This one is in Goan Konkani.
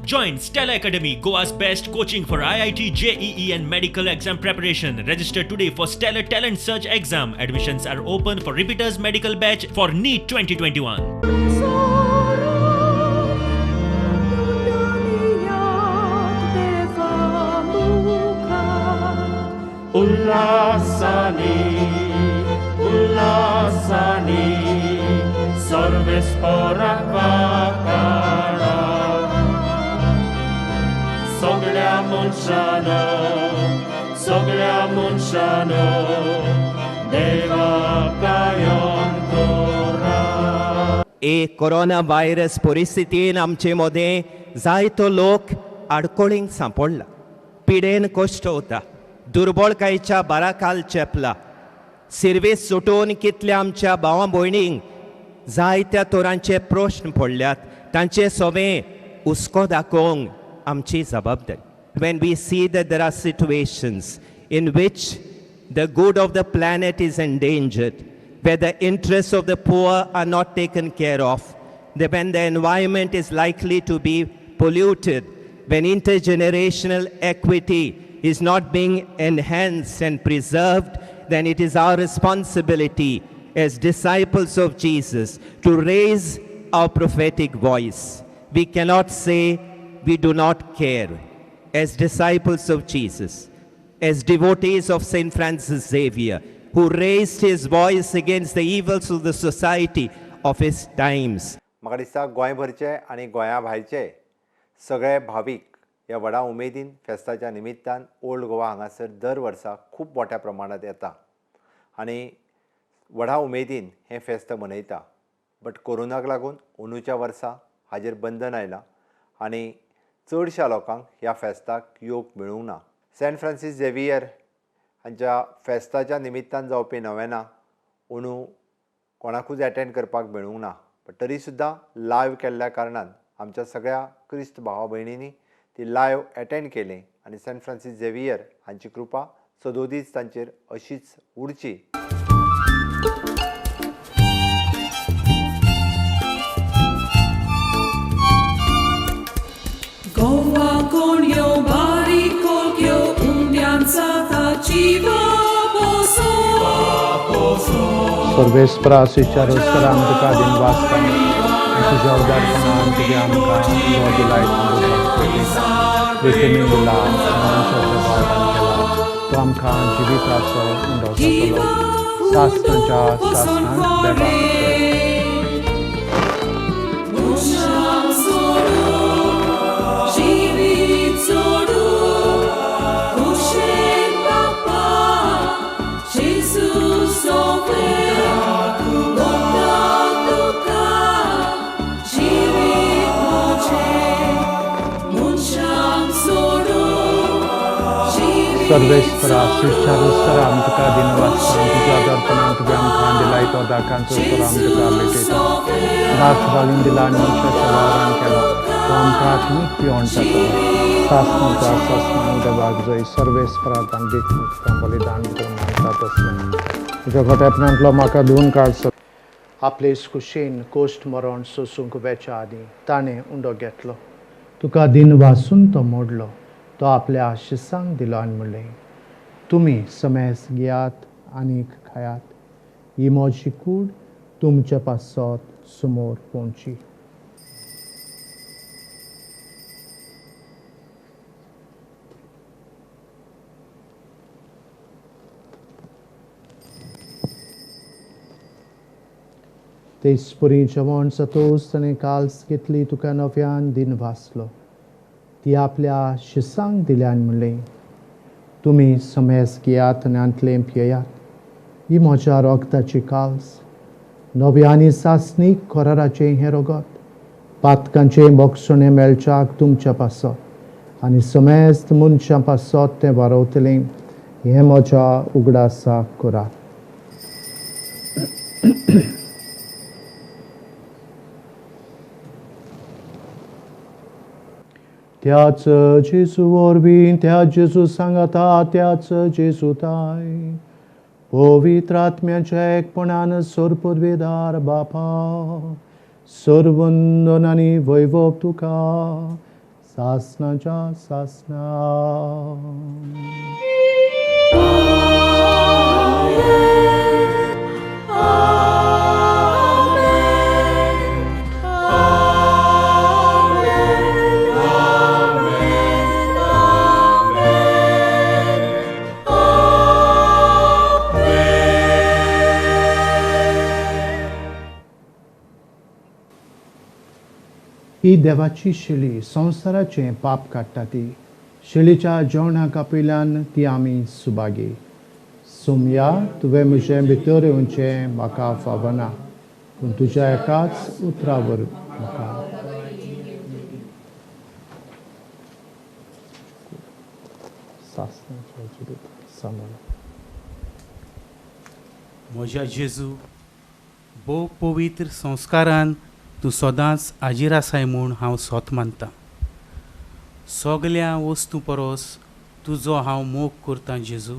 Join Stella Academy, Goa's best coaching for IIT, JEE and medical exam preparation. Register today for Stellar Talent Search exam. Admissions are open for repeaters medical batch for NEET 2021. उल्हासानी उल्हासानी सर्वेस्पराक वाकाणा सगळ्या मनशानो सगळ्या मनशानो देवाक गायन करा. एक कोरोना व्हायरस परिस्थितीन आमचे मदें जायतो लोक आडकोळींक सांपडला, पिडेन कश्ट वता, दुर्बळकायेच्या बाराखाल चेपला. सिर्वीस सुटून कितल्या आमच्या भावा भयणींक जायत्या तरांचे प्रश्न पडल्यात, तांचे सोबें हुस्को दाखोवंक आमची जबाबदारी. When we see that there are situations in which the good of the planet is endangered, where the interests of the poor are not taken care of, that when the environment is likely to be polluted, when intergenerational equity is not being enhanced and preserved, then it is our responsibility as disciples of Jesus to raise our prophetic voice. We cannot say we do not care. As disciples of Jesus, as devotees of St. Francis Xavier, who raised his voice against the evils of the society of his times. म्हाका दिसता गोंयभरचे आनी गोंया भायरचे सगळे भावीक ह्या व्हडा उमेदीन फेस्ताच्या निमित्तान ओल्ड गोवा हांगासर दर वर्सा खूब मोठ्या प्रमाणांत येता आनी व्हडा उमेदीन हें फेस्त मनयता. बट कोरोनाक लागून अंदूच्या वर्सा हाजेर बंधन आयलां आनी चडश्या लोकांक ह्या फेस्ताक येवंक मेळूंक ना. सेंट फ्रांसीस झेवियर हांच्या फेस्ताच्या निमित्तान जावपी नवेना अंदू कोणाकूच एटेंड करपाक मेळूंक ना, बट तरी सुद्दां लायव केल्ल्या कारणान आमच्या सगळ्या क्रिस्त भावा भयणींनी ती लायव एटेंड केली आनी सेंट फ्रांसीस झेवियर हांची कृपा सदोदीच तांचेर अशीच उरची. गोवा कोण यो बारीक यो उंड्यांचा ताची बापोसो. सर्वेस्परा शिश्यारोस्परा तुका दिनवास तुज्या उदारपणान तुज्या आमकां हो दिलायत देखीन दिला मनशाच्या भावान केला तो आमकां जिविताचो उंडो जातलो. सासणाच्या सासणाक देवाक. मनशांक सोडून जिवीत सोडून कुशेन बापा जेजू सोवे वता तुका जिवीत म्हजें. मनशांक सोडून जिवीत सर्वेस्परा सोडून शिश्यारोस्परा तुका दिनवास तुज्या उदारपणान तुज्या आमकां दिलायत दाकांचो स्वर आम तुका भेटयता. दाख घालून दिला आनी मनशाच्या वावरान केला तो आमकां आत्मीक पिवण जातलो. सासणाच्या सासणाक देवाक जय. सर्वेस्परा तांदीक तुका बलिदान करून मानता तसलें तुज्या घोट्यापणांतलो म्हाका धुवन काड. आपले कुशीन कोश्ट मरण सोसूंक वेच्या आदीं ताणें उंडो घेतलो, तुका दिन वासून तो मोडलो, तो आपल्या शिसांक दिलो आनी म्हणलें, तुमी समेस घेयात आनीक खायात, ही म्हजी कूड तुमच्या पासत समोर पोवची. तेच परी जेवण जातोच ताणें काल्स घेतली, तुका नव्यान दिन वाचलो, ती आपल्या शिसांक दिल्या आनी म्हणलें, तुमी समेस घेयात आनी आंतलें पियेयात, ही म्हज्या रोगताची काल्स, नव्या आनी सासणीक कराराचें हें रोगत, पातकांचें बोगसणें मेळच्याक तुमच्या पासत आनी समेस्त मनशां पासत तें वारवतलें, हें म्हज्या उगडासाक करात. त्याच जेजू वरवीं, त्या जेजू सांगाता, त्याच जेजू ताय पवित्र आत्म्याच्या एकपणान सोरपदवेदार बापा, सर्वंदन आनी वैभव तुका सासनाच्या सासना. ही देवाची शेली संवसाराचें पाप काडटा ती शेलीच्या जेवणा कापिल्यान ती आमी सुभागी. सोमया, तुवें म्हजें भितर येवचें म्हाका फावना, पूण तुज्या एकाच उतरा वरवीं म्हाका म्हज्या जेजू, भोव पवित्र संस्कारान तूं सदांच हाजीर आसाय म्हूण हांव सोत मानतां. सगल्या वस्तू परस तुजो हांव मोग करतां जेजू.